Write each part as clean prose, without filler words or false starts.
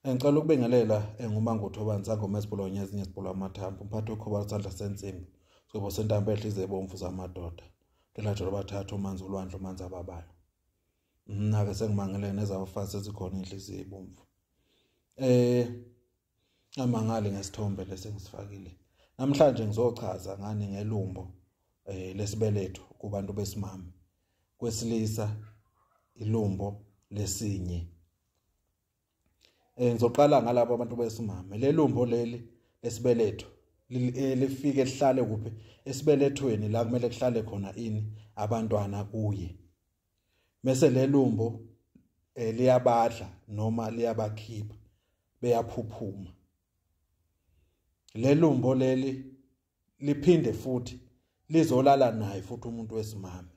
Ngicela ukubingelela nguManguthu Obanzangoma esibhulonye ezinye esibhulwa amathambo, umphathi wekhoba isandla sensimbi, sigobo sentambo ehlize ebomvu zamadoda. Ntelajolo bathathu umanzi ulwandle umanzi ababayo. Mina-ke sengimangele nezabafazi sezikhona inhliziyo ebomvu. Amangali ngesithombe lesengisifakile. Namhlanje ngizochaza ngani ngelumbo lesibeletho kubantu besimame. Kwesilisa ilumbo lesinye. Ngizoqala ngalabo abantu besimame. Lelumbo leli lesibeletho lifike lihlale kuphi? Esibelethweni la kumele kuhlale khona ini abantwana kuye. Mase lelumbo liyabadla noma liyabakhipha, beyaphuphuma. Lelumbo leli liphinde futhi lizolala naye futhi umuntu wesimame,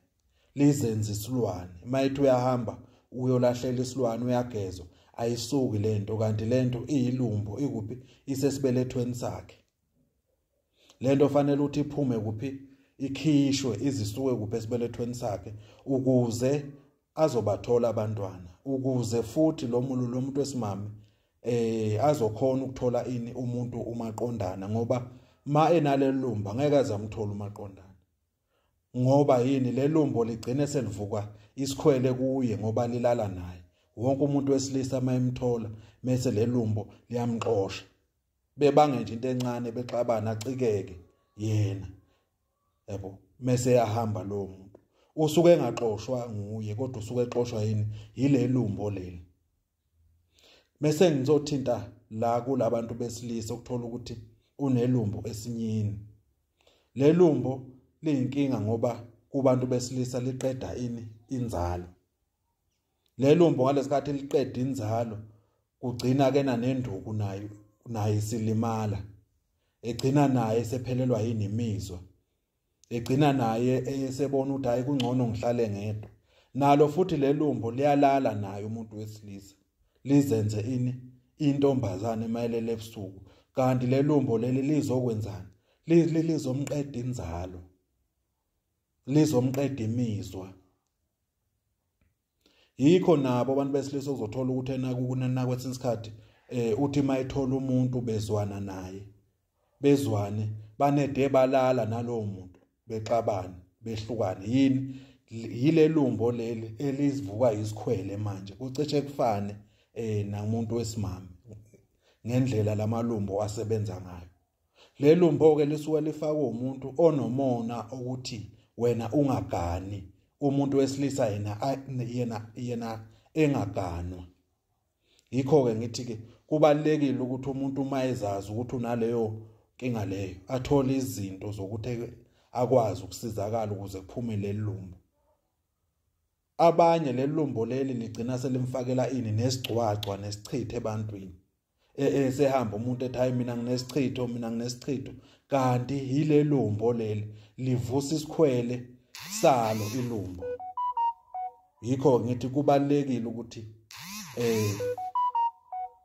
lizenze isilwane. Mayithi uyahamba uyolahlela isilwane, uyagezwa, ayisuki lento, kanti lento iyilumbo ikuphi? Isesibelethweni sakhe. Lento fanele ukuthi iphume kuphi? Ikhishwe, izisuke kuphi esibelethweni sakhe ukuze azobathola abantwana, ukuze futhi lo muntu wesimame azokhona ukuthola ini umuntu umaqondana, ngoba ma enalelumba ngeke azamthola umaqondana. Ngoba yini? Lelumbo ligcine selivuka isikhwele kuye ngoba lilala naye. Wonke umuntu wesilisa mayemthola mase lelumbo liyamxosha, bebange nje into encane, bexabana, acikeke yena, yabo, mase yahamba lo muntu. Usuke engaxoshwa nguye, kodwa usuke exoshwa yini? Yilelumbo leli. Mase ngizothinta la kulabantu besilisa ukuthola ukuthi unelumbo esinyeni. Lelumbo liyinkinga ngoba kubantu besilisa liqeda ini? Inzalo. Lelumbo ngalesikhathi liqeda inzalo, kugcina kena nenduku nayo isilimala, egcina naye sephelelwa yini imizwa, egcina naye esebona ukuthi hayi kungcono ngihlale ngedwa. Nalo futhi lelumbo liyalala naye umuntu wesilisa, lizenze ini? Intombazane mayelele ebusuku. Kanti lelumbo leli lizokwenzani? Lizomqeda inzalo, lizomqeda imizwa. Yikho nabo abantu besilisa uzothola ukuthi ena kwesinye isikhathi uthi mayithola umuntu bezwana naye, bezwane banede balala nalowo muntu, bexabane, behlukane. Yini? Yilelumbo leli elizivuka isikhwele manje. Kucishe kufane namuntu wesimame ngendlela lamalumbo asebenza ngayo. Lelumbo ke lisuke lifakwe umuntu onomona ukuthi wena ungagani, umuntu wesilisa yena engaganwa. Yikho ke ngithi ke kubalekile ukuthi umuntu uma ezazi ukuthi unaleyo nkinga leyo athole izinto zokuthi akwazi ukusizakala ukuze kuphume lelumbo. Abanye lelumbo leli ligcina selimfakela ini? Nesigcwagcwa nesichitho ebantwini. Esehamba umuntu ethi hayi mina nginesichitho, mina nginesichitho, kanti yilelumbo leli livusa isikhwele salo ilumbo. Yikho ngithi kubalekile ukuthi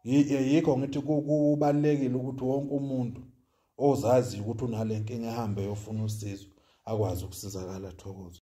yikho ngithi kubalekile ukuthi wonke umuntu ozazi ukuthi unale nkinga ehambe yofuna usizo akwazi ukusizakala. Thokozo.